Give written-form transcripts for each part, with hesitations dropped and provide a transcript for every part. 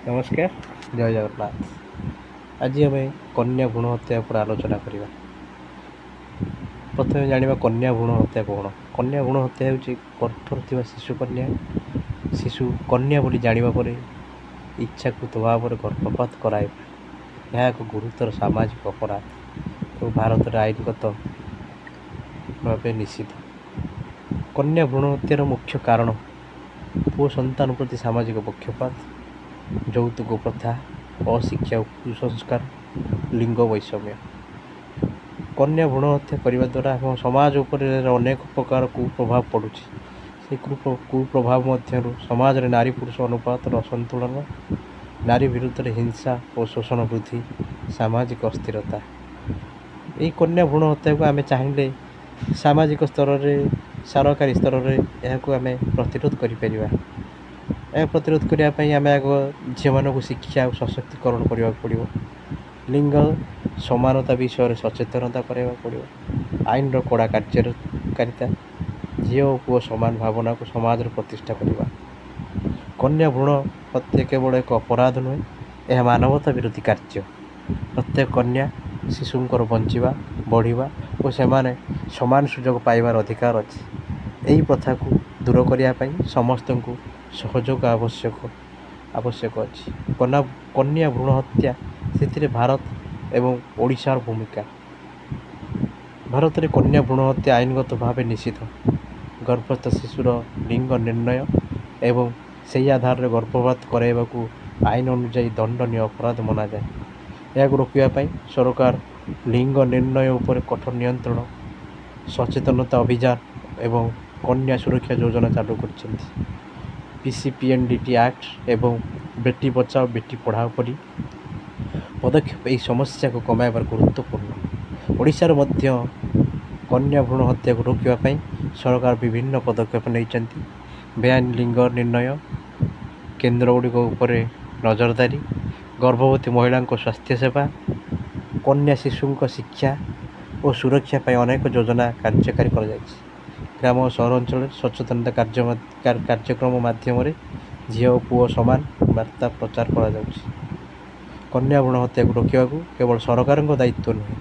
ନମସ୍କାର, ଜୟ ଜଗନ୍ନାଥ। ଆଜି ଆମେ କନ୍ୟା ଭ୍ରୂଣ ହତ୍ୟା ଉପରେ ଆଲୋଚନା କରିବା। ପ୍ରଥମେ ଜାଣିବା କନ୍ୟା ଭ୍ରୂଣ ହତ୍ୟା କ'ଣ। କନ୍ୟା ଭ୍ରୂଣ ହତ୍ୟା ହେଉଛି ଗର୍ଭରେ ଥିବା ଶିଶୁ କନ୍ୟା, ଶିଶୁ କନ୍ୟା ବୋଲି ଜାଣିବା ପରେ ଇଚ୍ଛାକୃତ ଭାବରେ ଗର୍ଭପାତ କରାଇବା। ଏହା ଏକ ଗୁରୁତର ସାମାଜିକ ଅପରାଧ ଏବଂ ଭାରତରେ ଆଇନଗତ ଭାବେ ନିଷିଦ୍ଧ। କନ୍ୟା ଭ୍ରୂଣ ହତ୍ୟାର ମୁଖ୍ୟ କାରଣ ପୁଅ ସନ୍ତାନ ପ୍ରତି ସାମାଜିକ ପକ୍ଷପାତ, ଯୌତୁକ ପ୍ରଥା, ଅଶିକ୍ଷା ଓ କୁସଂସ୍କାର, ଲିଙ୍ଗ ବୈଷମ୍ୟ। କନ୍ୟା ଭ୍ରୂଣ ହତ୍ୟା କରିବା ଦ୍ୱାରା ଆମ ସମାଜ ଉପରେ ଅନେକ ପ୍ରକାର କୁପ୍ରଭାବ ପଡ଼ୁଛି। ସେ କୁପ୍ରଭାବ ମଧ୍ୟରୁ ସମାଜରେ ନାରୀ ପୁରୁଷ ଅନୁପାତର ଅସନ୍ତୁଳନ, ନାରୀ ବିରୁଦ୍ଧରେ ହିଂସା ଓ ଶୋଷଣ ବୃଦ୍ଧି, ସାମାଜିକ ଅସ୍ଥିରତା। ଏହି କନ୍ୟା ଭ୍ରୂଣ ହତ୍ୟାକୁ ଆମେ ଚାହିଁଲେ ସାମାଜିକ ସ୍ତରରେ, ସରକାରୀ ସ୍ତରରେ ଏହାକୁ ଆମେ ପ୍ରତିରୋଧ କରିପାରିବା। ଏହା ପ୍ରତିରୋଧ କରିବା ପାଇଁ ଆମେ ଆଗ ଝିଅମାନଙ୍କୁ ଶିକ୍ଷା ଆଉ ସଶକ୍ତିକରଣ କରିବାକୁ ପଡ଼ିବ। ଲିଙ୍ଗ ସମାନତା ବିଷୟରେ ସଚେତନତା କରାଇବାକୁ ପଡ଼ିବ। ଆଇନର କଡ଼ା କାର୍ଯ୍ୟକାରିତା, ଝିଅ ଓ ପୁଅ ସମାନ ଭାବନାକୁ ସମାଜରେ ପ୍ରତିଷ୍ଠା କରିବା। କନ୍ୟା ଭ୍ରୂଣ ହତ୍ୟା କେବଳ ଏକ ଅପରାଧ ନୁହେଁ, ଏହା ମାନବତା ବିରୋଧୀ କାର୍ଯ୍ୟ। ପ୍ରତ୍ୟେକ କନ୍ୟା ଶିଶୁଙ୍କର ବଞ୍ଚିବା, ବଢ଼ିବା ଓ ସେମାନେ ସମାନ ସୁଯୋଗ ପାଇବାର ଅଧିକାର ଅଛି। ଏହି ପ୍ରଥାକୁ ଦୂର କରିବା ପାଇଁ ସମସ୍ତଙ୍କୁ ସହଯୋଗ ଆବଶ୍ୟକ ଅଛି। କନ୍ୟା ଭ୍ରୂଣ ହତ୍ୟା ସେଥିରେ ଭାରତ ଏବଂ ଓଡ଼ିଶାର ଭୂମିକା। ଭାରତରେ କନ୍ୟା ଭ୍ରୂଣ ହତ୍ୟା ଆଇନଗତ ଭାବେ ନିଷିଦ୍ଧ। ଗର୍ଭସ୍ଥ ଶିଶୁର ଲିଙ୍ଗ ନିର୍ଣ୍ଣୟ ଏବଂ ସେହି ଆଧାରରେ ଗର୍ଭପାତ କରାଇବାକୁ ଆଇନ ଅନୁଯାୟୀ ଦଣ୍ଡନୀୟ ଅପରାଧ ମନାଯାଏ। ଏହାକୁ ରୋକିବା ପାଇଁ ସରକାର ଲିଙ୍ଗ ନିର୍ଣ୍ଣୟ ଉପରେ କଠୋର ନିୟନ୍ତ୍ରଣ, ସଚେତନତା ଅଭିଯାନ ଏବଂ କନ୍ୟା ସୁରକ୍ଷା ଯୋଜନା ଚାଲୁ କରିଛନ୍ତି। PCPNDT act ଏବଂ ବେଟି ବଚାଓ ବେଟି ପଢ଼ାଓ ପରି ପଦକ୍ଷେପ ଏହି ସମସ୍ୟାକୁ କମାଇବାର ଗୁରୁତ୍ୱପୂର୍ଣ୍ଣ। ଓଡ଼ିଶାରେ ମଧ୍ୟ କନ୍ୟା ଭ୍ରୂଣ ହତ୍ୟାକୁ ରୋକିବା ପାଇଁ ସରକାର ବିଭିନ୍ନ ପଦକ୍ଷେପ ନେଇଛନ୍ତି। ବେଆଇନ ଲିଙ୍ଗ ନିର୍ଣ୍ଣୟ କେନ୍ଦ୍ର ଗୁଡ଼ିକ ଉପରେ ନଜରଦାରୀ, ଗର୍ଭବତୀ ମହିଳାଙ୍କ ସ୍ୱାସ୍ଥ୍ୟ ସେବା, କନ୍ୟା ଶିଶୁଙ୍କ ଶିକ୍ଷା ଓ ସୁରକ୍ଷା ପାଇଁ ଅନେକ ଯୋଜନା କାର୍ଯ୍ୟକାରୀ କରାଯାଇଛି। ଗ୍ରାମ ଓ ସହରାଞ୍ଚଳରେ ସଚେତନତା କାର୍ଯ୍ୟକ୍ରମ ମାଧ୍ୟମରେ ଝିଅ ଓ ପୁଅ ସମାନ ବାର୍ତ୍ତା ପ୍ରଚାର କରାଯାଉଛି। କନ୍ୟା ଭ୍ରୂଣ ହତ୍ୟାକୁ ରୋକିବାକୁ କେବଳ ସରକାରଙ୍କ ଦାୟିତ୍ୱ ନୁହେଁ,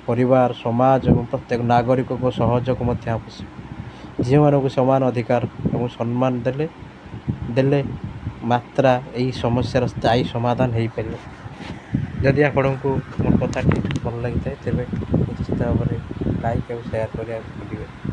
ପରିବାର, ସମାଜ ଏବଂ ପ୍ରତ୍ୟେକ ନାଗରିକଙ୍କ ସହଯୋଗ ମଧ୍ୟ ଆବଶ୍ୟକ। ଝିଅମାନଙ୍କୁ ସମାନ ଅଧିକାର ଏବଂ ସମ୍ମାନ ଦେଲେ ମାତ୍ରା ଏହି ସମସ୍ୟାର ସ୍ଥାୟୀ ସମାଧାନ ହେଇପାରିବ। ଯଦି ଆପଣଙ୍କୁ ମୋ କଥାଟି ଭଲ ଲାଗିଥାଏ, ତେବେ ନିଶ୍ଚିତ ଭାବରେ ଲାଇକ୍ ଆଉ ସେୟାର କରିବାକୁ ଭୁଲିବେନି।